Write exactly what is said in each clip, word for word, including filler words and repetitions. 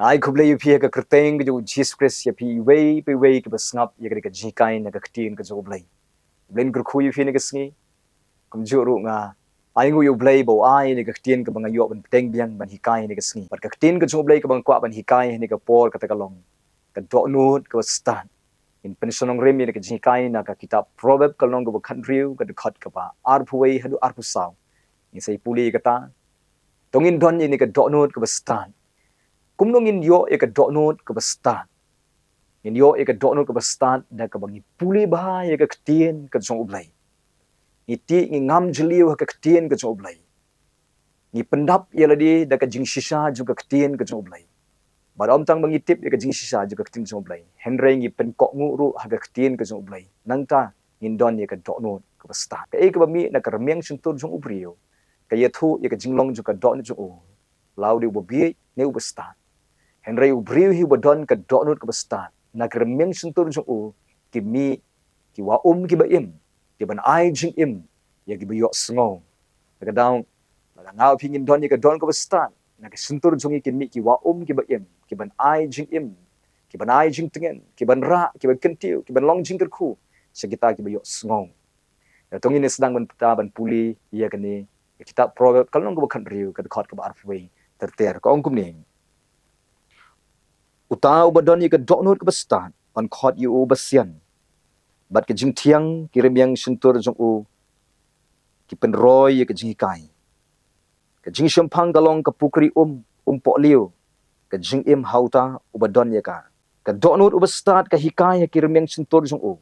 Ai khublei ïa phi ha ka kyrteng ka jong u Jisu Khrist ïa phi iwei pa iwei kiba sngap ïa ka jinghikai na ka ktien ka jong u Blei. U Blei un kyrkhu ïa phi ha kane ka sngi. Kumjuh ruh nga ai nguh ïa u Blei ba u ai ïa ka ktien kaba nga ïoh ban bteng biang ban hikai ha kane ka sngi. Bad ka ktien ka jong u Blei kaba nga kwah ban hikai ha kane ka por kata ka long ka dohnud kaba stad. Ngin pynshong nongrim ïa ka jinghikai na ka kitab Proverb ka lynnong kaba khathynriew ka dkhot kaba arphew wei haduh arphew saw. Ngin sa ïa pule ïa kata. To ngin don ïa ka dohnud kaba stad. Kumno ngin ïoh ïa ka dohnud kaba stad? Ngin ïoh ïa ka dohnud kaba stad da kaba ngi pule bha ïa ka ktien ka jong u Blei. Ngi tih ngi ngam jylliew ha ka ktien ka jong u Blei. Ngi pyndap ïa lade da ka jingshisha jong ka ktien ka jong u Blei. Bad ym tang ba ngi tip ïa ka jingshisha jong ka ktien jong u Blei, hynrei ngi pynkohnguh ruh ha ka ktien ka jong u Blei. Nangta ngin don ïa ka dohnud kaba stad. Kaei kaba mih na ka rmiang shyntur jong u briew ka ïathuh ïa ka jinglong jong ka dohnud jong u, la u dei uba bieit ne uba stad. Hynrei u briew hi uba don ka dohnud kaba stad, na ka rmiang shyntur jong u ki mih ki wah um kiba im, kiban ai jingim ïa kiba ïohsngew. Na ka daw, lada nga u phi ngin don ïa ka dohnud kaba stad, na ka shyntur jong ngi ki mih ki wah um kiba im, kiban ai jingim, kiban ai jingtngen, kiban rah, kiban kyntiew, kiban long jingkyrkhu sha kita kiba ïohsngew. Ïa, to ngin ïa sdang ban pule ïa kane ka kitab Proverb ka lynnong kaba khathynriew ka dkhot kaba arphew wei ter ter, ka ong kumne: Uta uba don ïa ka dohnud kaba stad un khot ïa u uba sian, bad ka jingthiang ki rmiang shyntur jong u ki pynroi ïa ka jinghikai. Ka jingshemphang ka long ka pukri um, um pohliew, ka jingim ha uta uba don ïa ka. Ka dohnud uba stad ka hikai ha ki rmiang shyntur jong u,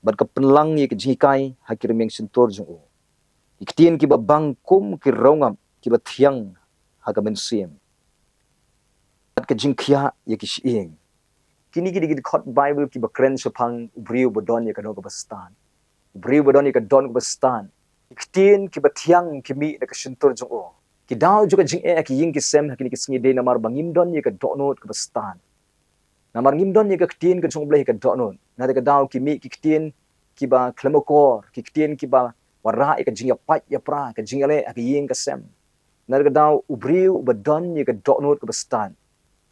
bad ka pynlang ïa ka jinghikai ha ki rmiang shyntur jong u. Ki ktien kiba bang kum ki riew ngap kiba thiang ha ka mynsiem, bad ka jingkhiah ïa ki shyieng. Kine ki dei ki dkhot Baibl kiba kren shaphang u briew uba don ïa ka dohnud kaba stad. U briew uba don ïa ka dohnud kaba stad, ki ktien kiba thiang ki mih na ka shyntur jong u. Ki daw jong ka jingeh ha ki ïing ki sem ha kine ki sngi dei namar ba ngim don ïa ka dohnud kaba stad. Namar ngim don ïa ka ktien ka jong u Blei ha ka dohnud. Na kata ka daw ki mih ki ktien kiba khlem akor, ki ktien kiba wanrah ïa ka jingïapait ïapra, ka jingïaleh ha ka ïing ka sem. Na kata ka daw u briew uba don ïa ka dohnud kaba stad,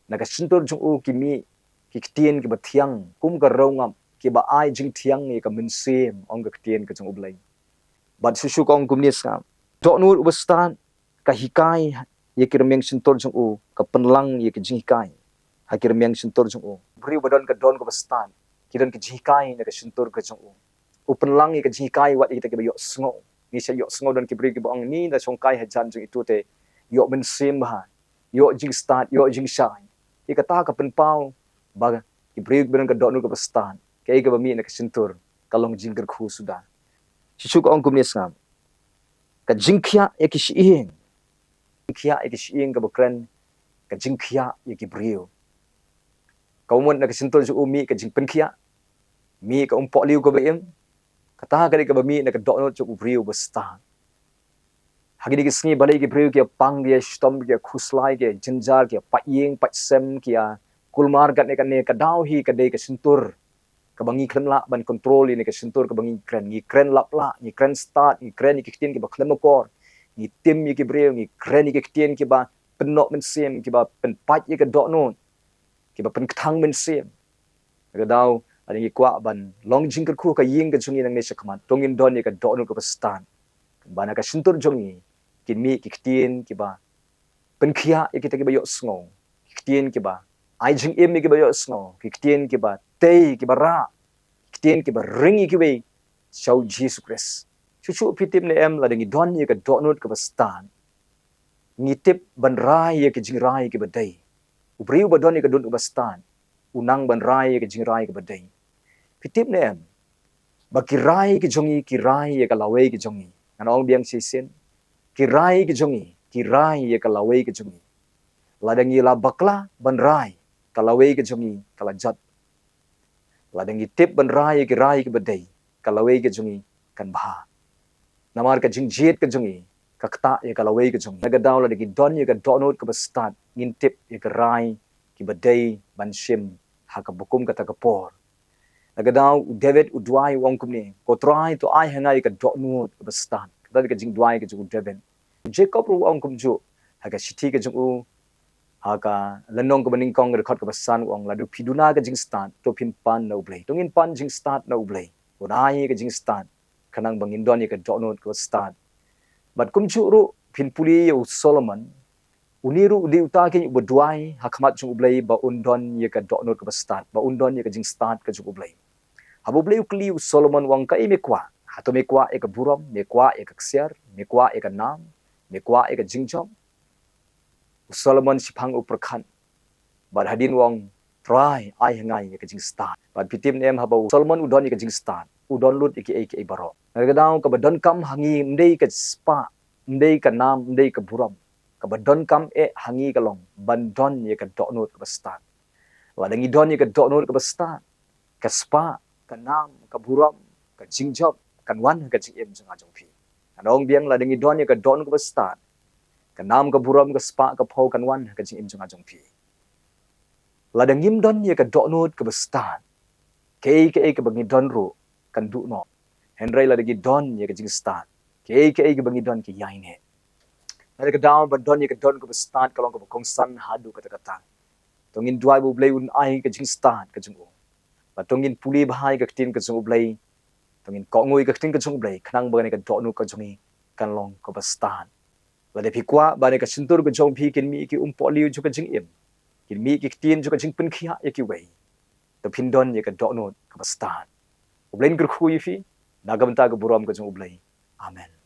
na ka shyntur jong u ki mih ki ktien kiba thiang kum ka riew ngap, kiba ai jingthiang ïa ka mynsiem, ong ka ktien ka jong u Blei. Bad shuh shuh ka ong kumne sngap: Dohnud uba stad ka hikai ïa ki rmiang shyntur jong u, ka pynlang ïa ka jinghikai ha ki rmiang shyntur jong u. Briew ba don ka dohnud kaba stad, ki don ka jinghikai na ka shyntur ka jong u. U pynlang ïa ka jinghikai wat ïa kita kiba ïohsngew. Ngi sa ïohsngew don ki briew kiba ong, ngi da shongkai hajan jong itu te ïoh mynsiem bha, ïoh jingstad, ïoh jingshai. Ïa kata ka pynpaw ba ki briew kiba don ka dohnud kaba stad, kaei kaba mih na ka shyntur ka long jingkyrkhu suda. Shuh shuh ka ong kumne sngap: Ka jingkhiah ïa ki shyieng. Jingkhiah ïa ki shyieng kaba kren ka jingkhiah ïa ki briew. Ka mut na ka shyntur jong u mih ka jingpynkhiah, mih ka um pohliew kaba im. Kata ka dei kaba mih na ka dohnud jong u briew uba stad. Ha kine ki sngi balei ki briew ki ïa pang, ki ïa shitom, ki ïa khuslai, ki ïa jynjar, ki ïa pait ïing pait sem, ki ïa kulmar katne katne? Ka daw hi ka dei ka shyntur kaba ngi khlem lah ban kontrol ïa kane ka shyntur kaba ngi kren. Ngi kren laplah, ngi kren stad, ngi kren ïa ki ktien kiba khlem akor, ngi tim ïa ki briew, ngi kren ïa ki ktien kiba pynnoh mynsiem, kiba pynpait ïa ka dohnud, kiba pynkthang mynsiem. Na kata ka daw, lada ngi kwah ban long jingkyrkhu ha ka ïing ka jong ngi nangne shakhmat, to ngin don ïa ka dohnud kaba stad. Ba na ka shyntur jong ngi kin mih ki ktien kiba pynkhiah ïa kita kiba ïohsngew, ki ktien kiba ai jingim ïa kiba ïohsngew, ki ktien kiba tei, kiba rah, ki ktien kiba ring ïa kiwei sha u Jisu Khrist. Shuh shuh, phi tip ne em, lada ngi don ïa ka dohnud kaba stad, ngi tip ban rai ïa ka jingrai kaba dei. U briew ba don ïa ka dohnud kaba stad u nang ban rai ïa ka jingrai kaba dei. Phi tip ne em ba ki rai ki jong ngi ki rai ïa ka lawei ki jong ngi? Ngan ong biang shisien: ki rai ki jong ngi ki rai ïa ka lawei ki jong ngi. Lada ngi la bakla ban rai, ka lawei ki jong ngi ka la jot. Lada ngi tip ban rai ïa ki rai kiba dei, ka lawei ka jong ngi kan bha. Namar ka jingjied ka jong ngi ka ktah ïa ka lawei ka jong ngi. Na kata ka daw, lada ngi don ïa ka dohnud kaba stad, ngin tip ïa ka rai kiba dei ban shim ha kaba kum kata ka por. Na kata ka daw, u David u duwai, u ong kumne: Ko Trai, to ai ha nga ïa ka dohnud kaba stad. Kata ka dei ka jingduwai ka jong u David. U Jakob ruh u ong kumjuh ha ka shithi ka jong u, Ha ka lynnong kaba nyngkong, ka dkhot kaba san u ong, lada phi duna ka jingstad, to phin pan na U Blei. To ngin pan jingstad na U Blei. Un ai ka jingstad, khnang ba ngin don ïa ka dohnud kaba stad. Bad kumjuh ruh phin pule ïa u Solomon, une ruh u dei uta kein uba duwai ha khmat jong U Blei ba un don ïa ka dohnud kaba stad, ba un don ïa ka jingstad ka jong U Blei. Haba U Blei u kylli ïa u Solomon u ong, kaei me kwah? Hato me kwah ïa ka burom, me kwah ïa ka ksiar, me kwah ïa ka nam, me kwah ïa ka jingjop? U Solomon shipang u pyrkhat bad hadien u ong, Trai, ai ha nga ïa ka jingstad. Bad phi tip ne em, haba u Solomon u don ïa ka jingstad, u don lut ïa kiei kiei baroh. Na kata ka daw, kaba donkam ha ngi ym dei ka spah, ym dei ka nam, ym dei ka burom. Kaba donkam eh ha ngi ka long ban don ïa ka dohnud kaba stad. Lada ngi don ïa ka dohnud kaba stad, ka spah, ka nam, ka burom, ka jingjop kan wan ha ka jingim jong nga jong phi. Ngan ong biang, lada ngi don ïa ka dohnud kaba stad, ka nam, ka burom, ka spah, ka phew kan wan ha ka jingim jong nga jong phi. Lada ngim don ïa ka dohnud kaba stad, kaei kaei kaba ngi don ruh kan duh noh. Hynrei lada ngi don ïa ka jingstad, kaei kaei kaba ngi don ki ïaineh. Na kata ka daw, ban don ïa ka dohnud kaba stad ka long kaba kongsan haduh katta katta. To ngin duwai ba U Blei un ai ka jingstad ka jong u. Bad to ngin pule bha ïa ka ktien ka jong U Blei. To ngin kohnguh ïa ka ktien ka jong U Blei, khnang ba kane ka dohnud ka jong ngi kan long kaba stad. Lada phi kwah ba kane ka shyntur ka jong phi kin mih ki umpohliew jong ka jingim, kin mih ki ktien jong ka jingpynkhiah ïa kiwei, to phin don ïa ka dohnud kaba stad. U Blei un kyrkhu ïa phi na ka bynta ka burom ka jong U Blei. Amen.